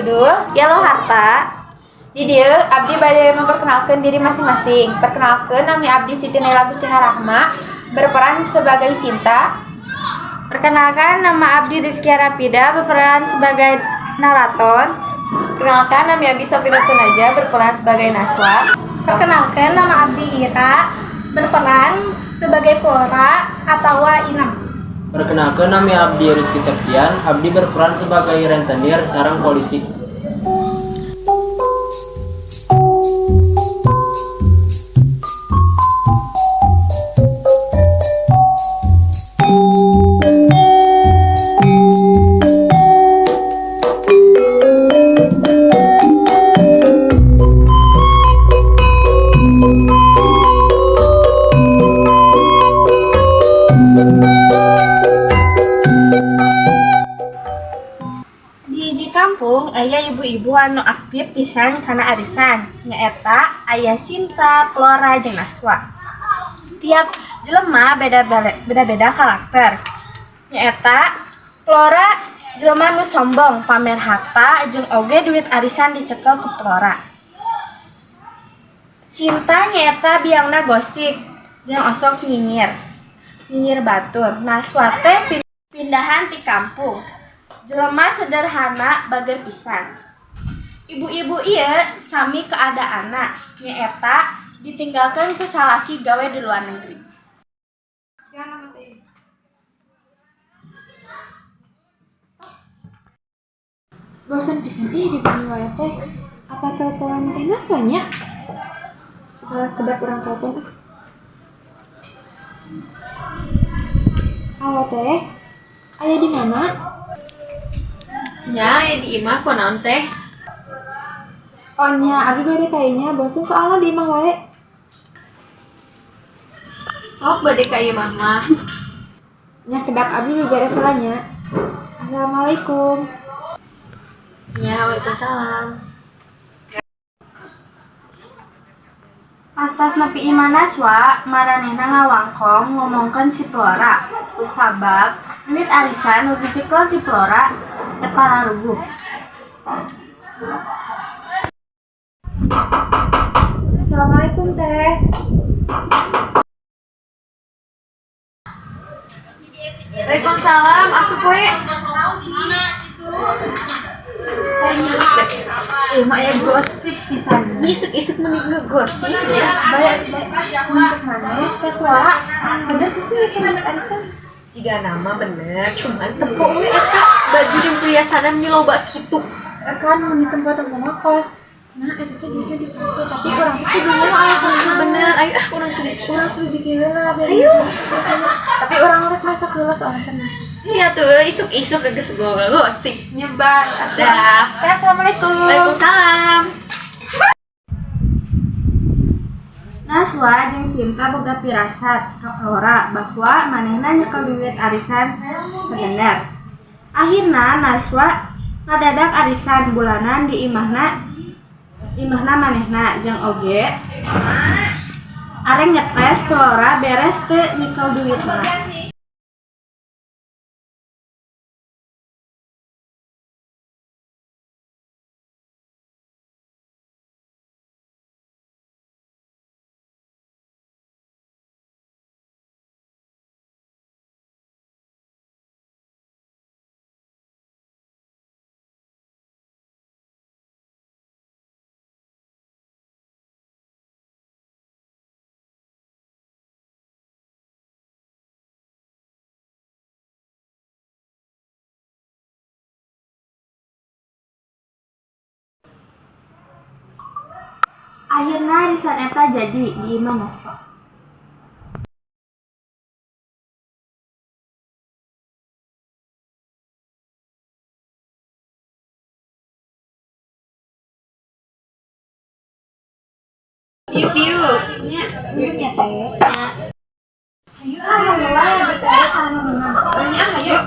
judul Yellow Harta. Di dieu abdi bade memperkenalkan diri masing-masing. Perkenalkan, nami abdi Siti Naila Gustina Rahma, berperan sebagai Sinta. Perkenalkan, nama abdi Rizky Rapida, berperan sebagai narator. Perkenalkan, nami abdi Safira Tunaja, berperan sebagai Naswa. Perkenalkan, nama abdi Ira, berperan sebagai Flora atau Inam. Perkenalkan, nami abdi Rizky Septian, abdi berperan sebagai rentenir sareng polisi. Di hiji kampung aya ibu-ibu anu aktif pisan kana arisan. Nyaeta aya Sinta, Flora, jeung Naswa. Tiap jelema beda-beda karakter. Nyaeta Flora jelema nu sombong, pamer harta jeung oge duit arisan dicekel ku Flora. Sinta nyaeta biangna gosip jeung osok nyinyir. Nyinyir batur. Naswa teh pindahan ti kampung. Jelema sederhana, bager pisan. Ibu-ibu ieu sami keadaanna, nyaeta ditinggalkeun ku salaki gawe di luar negeri. Jangan matiin. Bosan pisan ih di bumi wae teh. Apa telepon teh Naswa nya? Coba kedap urang telepon ah. Halo teh, aya di mana? Nya, aya di imah, kunaon teh? Oh nya, abdi bade kayaknya bosan soalnya di imah wae. Sok bade ka imah mah. Nya, kedap abdi beberes heula nya. Assalamualaikum. Nya, waalaikumsalam. Pas tos nepi imah Naswa, maranehna ngawangkong ngomongkeun si Flora. Kusabab duit arisan nu dicekel si Flora teu pararuguh. Assalamualaikum teh. Waalaikumsalam, asup we. Teh, mah aya gosip pisan. Isuk-isuk meni ngegosip ya. Bae bae, untuk maneh teh Flora bener teu sih nyekel duit arisan? Jigana mah bener, cuman tempo we eta baju jeung perhiasanna meni loba kitu. Kan mun di tempat-tempat mah kos. Nah, eta teh duitnya dipake, tapi urang teh kudu ngomong alasanna. Bener, ayo ah urang sedih. Urang selidiki heula biar. Ayo. Tapi urang rek masak heula soalnya can masak. Iya tuh, isuk-isuk geus gosip. Nyebar. Dah. Teh, assalamualaikum. Waalaikumsalam. Naswa jeung Sinta boga pirasat ka Flora bahwa manehna nyekel duit arisan sabener. Akhirna Naswa ngadadak arisan bulanan di imahna manehna jeung oge arek ngetes Flora beres teu nyekel duitna. Akhirna arisan eta jadi di imah Naswa. Yuk yuk. Nya, minum ya teh. Ayo ah, mulai bertanya sama minum. Nya, ayo.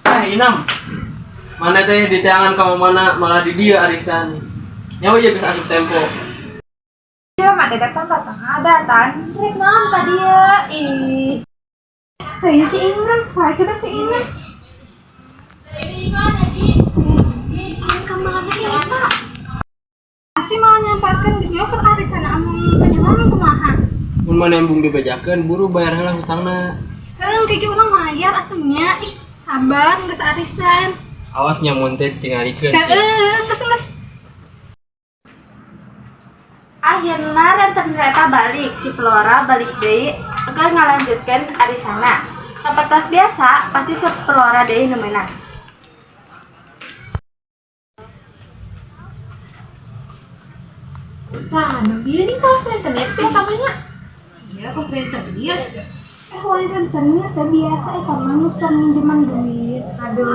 Ah, Inam. Mana teh diteangan ka mana malah di dieu arisan. Nyawa ieu geus asup tempo. Jelema teh datang datang ada tan. Rek naon ka dieu? Ih. Teuing si Inam, saya coba si Inam. Ka mana ya eta? Pasti mau nyamparkeun geus nyoper arisan amun kanyahoan kumaha. Mun maneh embung dibejakeun, buru bayar heula hutangna. Heuh, kayak urang mayar atuh nya. Ih, sabar geus arisan. Awas nya mun teh tingalikeun. Heeh, geus geus. Akhirna rentenir eta balik, si Flora balik deui agar ngalanjutkeun arisanna. Sapertos biasa, pasti si Flora deui nu meunang. Saha nu bieu nih kawas rentenir sih eta mah nya. Iya, kos rentenir. Eh, lain rentenir teh biasa eta mah nu sok minjeman duit. Aduh,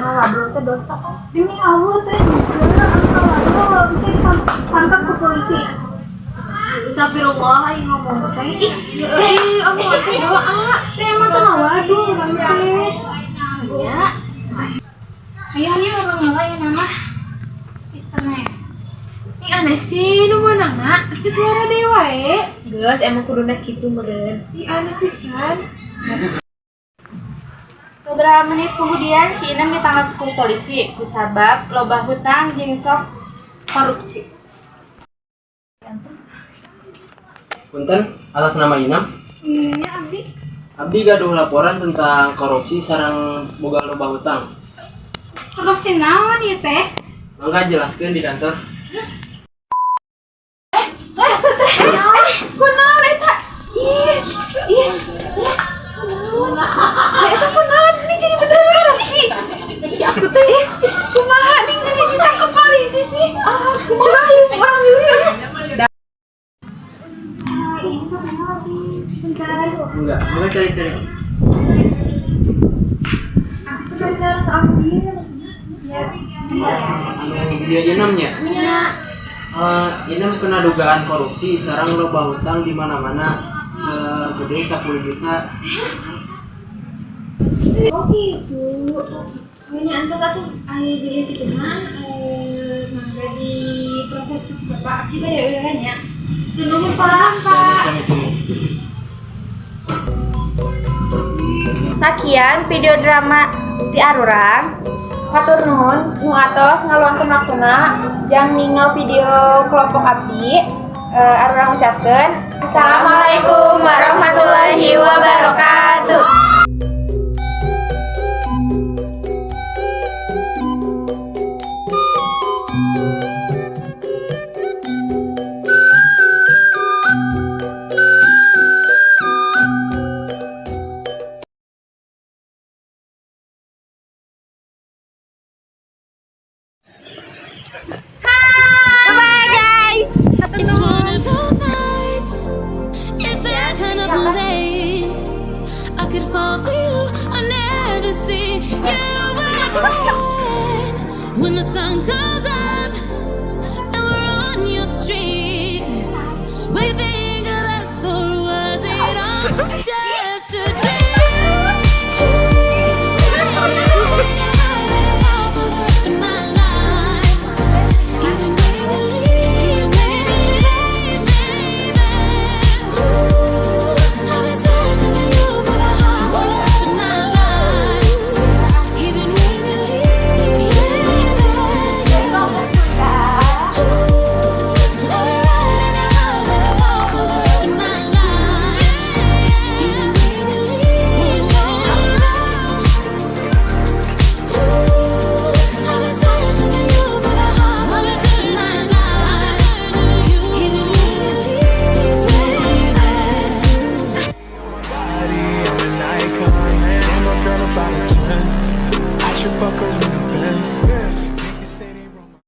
ngawadul teh dosa kan. Demi Allah teh henteu, anu ngawadul teh ditangkap ku polisi. Astagfirullah, aing ngomong teh. Ih, Eh, omong teh doa. Teh emang teh ngawadul urang teh. ya. Ayo ayo urang ngeula ya nama sistemnya. Ih aneh sih, nu meunangna si Flora deui wae. Geus emang kuduna kitu meureun. Ih aneh pisan. Beberapa menit kemudian si Inem ditangkap ku polisi kusabab loba hutang jeung sok korupsi. Punten, atas nama Inam. Nya abdi. Abdi gaduh laporan tentang korupsi sareng boga loba hutang. Korupsi naon ieu teh? Mangga jelaskeun di kantor. Kunaon eta? Ih, ih, ih, kunaon? Ya eta kunaon? Ini jadi bener korupsi. Ih, aku teh ih, kumaha nih jadi ditangkap polisi sih? Ah, coba ayo urang milu yuk. Ini sok abdi. Bentar. Enggak, mangga cari-cari. Abdi tuh bener soal dia maksudnya. Ya. Anu dia Inamnya. Nya. Eh, Inam kena dugaan korupsi sareng loba hutang di mana-mana segede 10 juta. Oh gitu, oh gitu. Nya entos atuh aya jadi kitu mah mangga diproses ke si bapak abdi bade eueuh nya. Nuhun Pak. Sami-sami. Sakian video drama ti arurang. Hatur nuhun nu atos ngaluangkeun waktuna jang ningal video kelompok abdi. Arurang ucapkeun Assalamualaikum warahmatullahi wabarakatuh. It's one of those nights. It's that kind of place. I could fall for you. I'll never see you again. When the sun comes.